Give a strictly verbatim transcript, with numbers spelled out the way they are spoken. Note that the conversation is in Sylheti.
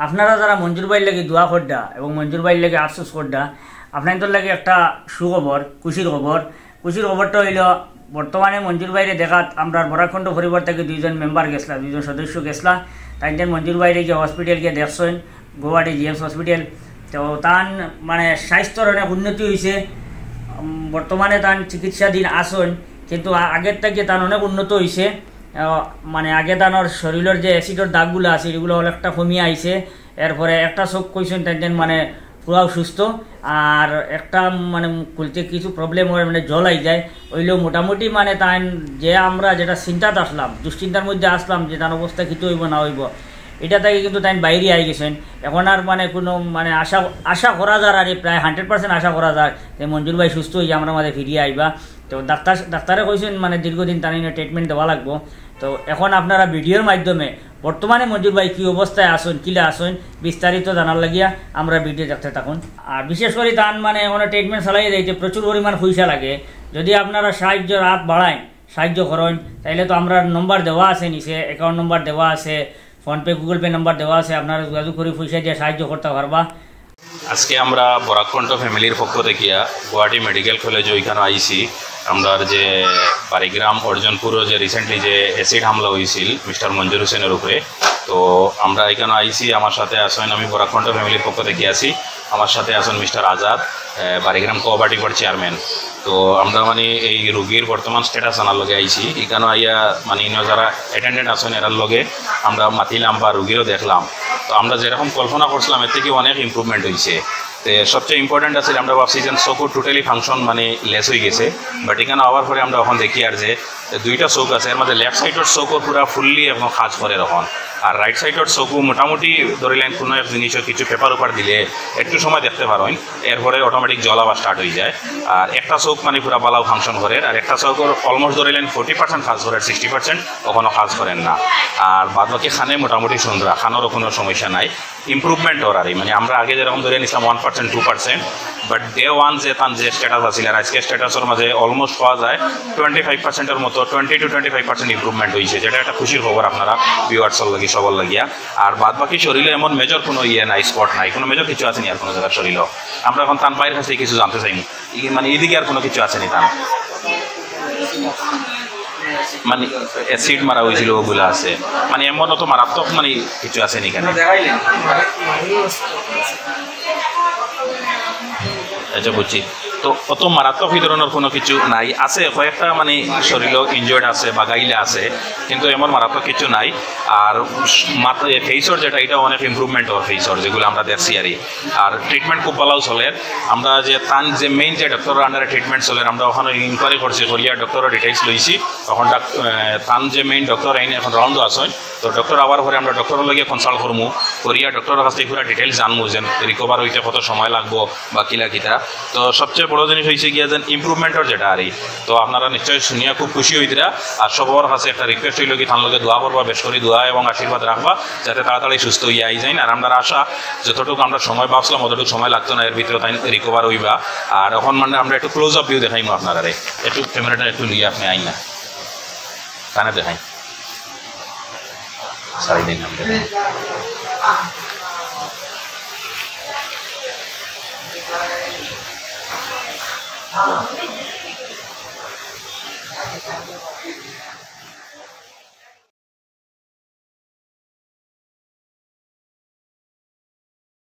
আপনারা যারা মঞ্জুর ভাইর লাগি দোয়া কররা এবং মঞ্জুর ভাইর লাগি আফসোস কররা, আপনাইন্তর লাগি একটা সুখবর, খুশির খবর। খুশির খবরটা অইলো, বর্তমানে মঞ্জুর ভাইরে দেখাত আমরার বরাকণ্ঠ পরিবার থাকি দুইজন মেম্বার গেছলা, দুইজন সদস্য গেছলা। তাইন মঞ্জুর ভাইরে গিয়া হসপিটাল গিয়া দেখছইন, গুয়াহাটি জিএমস হসপিটাল। তো তান মানে স্বাস্থ্যর অনেক উন্নতি অইছে। উম, বর্তমানে তান চিকিৎসাধীন আছইন, কিন্তু আ-, আগের থাকি তান অনেক উন্নত অইছে। আহ, মানে আগে তানর শরীরর যে অ্যাসিডর দাগগুলা আছে, এগুলা অনেকটা কমিয়া আইছে। এরপরে একটা চোখ কইছইন তাইন মানে পুরাও সুস্থ, আর একটা মানে খুলতে কিছু প্রবলেম অয়, মানে জল আই যায়, অইলেও মোটামুটি মানে তাইন যে আমরা যেটা চিন্তাত আসলাম, দুশ্চিন্তার মধ্যে আসলাম যে তান অবস্থা কিতা অইবো না অইবো, এটা থাকি কিন্তু তাইন বাইরে আই গেছইন। এখন আর মানে কোনো মানে আশা, আশা করা যার আর কি, প্রায় হান্ড্রেড পার্সেন্ট আশা করা যার যে মঞ্জুর ভাই সুস্থ অইয়া আমরার মাঝে ফিরিয়া আইবা। তো ডাক্তার, ডাক্তারে কইছইন মানে দীর্ঘদিন তান ট্রিটমেন্ট দেওয়া লাগবো। তো এখন আপনারা ভিডিওর মাধ্যমে বর্তমানে মঞ্জুর ভাই কি অবস্থায় আছইন, কিলা আছইন, বিস্তারিত জানার লাগিয়া আমরা ভিডিও দেখতে থাকুন। আর বিশেষ করি তান মানে অনেক ট্রিটমেন্ট চালাইয়া যাইতে প্রচুর পরিমাণ পয়সা লাগে। যদি আপনারা সাহায্যর হাত বাড়াইন, সাহায্য করইন, তাইলে তো আমরার নম্বর দেওয়া আছে নিচে, অ্যাকাউন্ট নম্বর দেওয়া আছে, ফোনপে, গুগল পে নম্বর দেওয়া আছে, আপনারা যোগাযোগ করি পয়সা দিয়া সাহায্য করতা পারবা। আজকে আমরা বরাকণ্ঠ ফ্যামিলির পক্ষ থাকিয়া গুয়াহাটি মেডিকেল কলেজ ওইখানো আইছি। আমরার যে বাড়িগ্রাম অর্জনপুরো যে রিসেন্টলি যে অ্যাসিড হামলা অইছিল মিস্টার মঞ্জুর হোসেনের উপরে, তো আমরা এখানো আইছি। আমার সাথে আছইন, আমি বরাকণ্ঠ ফ্যামিলির পক্ষ থাকি আছি, আমার সাথে আছইন মিস্টার আজাদ, আহ, বাড়িগ্রাম কোঅপারেটিভর চেয়ারম্যান। তো আমরা মানে এই রুগীর বর্তমান স্ট্যাটাস জানার লাগি আইছি। এখানো আইয়া মানে ইনো যারা অ্যাটেন্ডেন্ট আছইন এরার লগে আমরা মাতিলাম বা রুগীরও দেখলাম। তো আমরা যেরকম কল্পনা করছিলাম এর থাকি অনেক ইমপ্রুভমেন্ট অইছে। তে সবচেয়ে ইম্পর্টেন্ট আছিল আমরা ভাবছি যে চোখও টোটালি ফাংশন মানে লেস অই গেছে, বাট এখানো আওয়ার পরে আমরা এখন দেখিয়ার যে দুইটা চোখ আছে, এর মাঝে লেফট সাইডর চোখও পুরা ফুললি এখন কাজ করের এখন, আর রাইট সাইডর চোখও মোটামুটি ধরিলাইন কোনো এক জিনিসও কিছু পেপার উপার দিলে একটু সময় দেখতে পারইন, এরপরে অটোমেটিক জল আবার স্টার্ট অই যায়। আর একটা চোখ মানে পুরা বালাও ফাংশন করের, আর একটা চোখর অলমোস্ট ধরিলাইন ফোর্টি পার্সেন্ট কাজ করের, সিক্সটি পার্সেন্ট অখনো কাজ করের না। আর বাদ বাকি কানে মোটামুটি শুনরা, কানোরও কোনো সমস্যা নাই। ইমপ্রুভমেন্ট অর আর কি। মানে আমরা আগে যেরকম ধরিয়া নিছিলাম one percent, two percent, but day one যে তান যে স্ট্যাটাস আছিল আর আজকে স্ট্যাটাসর মাঝে অলমোস্ট পাওয়া যায় টোয়েন্টি ফাইভ পার্সেন্টর মতো, twenty two twenty five percent improvement অইছে, যেটা একটা খুশির খবর আপনারা ভিউয়ার্সর লাগি, সবর লাগিয়া। আর বাদ বাকি শরীরে এমন মেজর কোনো ইয়ে নাই, স্পট নাই, কোনো মেজর কিছু আছে নি আর কোনো জায়গার শরীরও। আমরা এখন তান ভাইর কাছে কিছু জানতে চাইমু, ই-, মানে এদিকে আর কোনো কিছু আছে নি তান? মানে অ্যাসিড মারা অইছিল ওগুলা আছে, মানে এমন অত মারাত্মক মানে কিছু আছে নি এখানো? আচ্ছা, বুঝছি। তো অত মারাত্মক এই ধরনের কোনো কিছু নাই, আছে কয়েকটা মানে শরীরও ইনজুর্ড আছে বা গাইলা আছে, কিন্তু এমন মারাত্মক কিছু নাই। আর মাত্র ফেসর যেটা, এটা অনেক ইমপ্রুভমেন্ট অর ফেসর, যেগুলো আমরা দেখছি আর কি। আর ট্রিটমেন্ট খুব ভালো চলের। আমরা যে তান যে মেইন যে ডক্টর আন্ডারে ট্রিটমেন্ট চলের, আমরা ওখানো ইনকোয়ারি করছি, করিয়া ডক্টরর ডিটেইলস লইছি। তখন ডাক-, আহ, তান যে মেইন ডক্টর আইন এখন রাউন্ডও আছইন, তো ডক্টর আওয়ার পরে আমরা ডক্টরর লগে কনসাল্ট করমু, করিয়া ডক্টরর কাছ থাকি পুরা ডিটেইলস জানমু যে রিকভার অইতে কত সময় লাগবো বা কিলা কিতা। তো সবচেয়ে বড় জিনিস অইছে গিয়া যেন ইমপ্রুভমেন্টর যেটা আর কি। তো আপনারা নিশ্চয়ই শুনিয়া খুব খুশি অইতরা। আর সবর কাছে একটা রিকোয়েস্ট অইলো কি, তান লগে দোয়া করবা, বেশ করি দোয়া এবং আশীর্বাদ রাখবা, যাতে তাড়াতাড়ি সুস্থ অইয়া আই যাইন। আর আমরার আশা, যতটুকু আমরা সময় ভাবছিলাম, অতটুকু সময় লাগতো না, এর ভিতরে তাইন রিকভার অইবা। আর এখন মানে আমরা একটু ক্লোজ আপ ভিউ দেখাইমু আপনারারে, একটু ক্যামেরাটা একটু নিয়ে আপনি আইন না, তানে দেখাই, সারি দিন আমরা।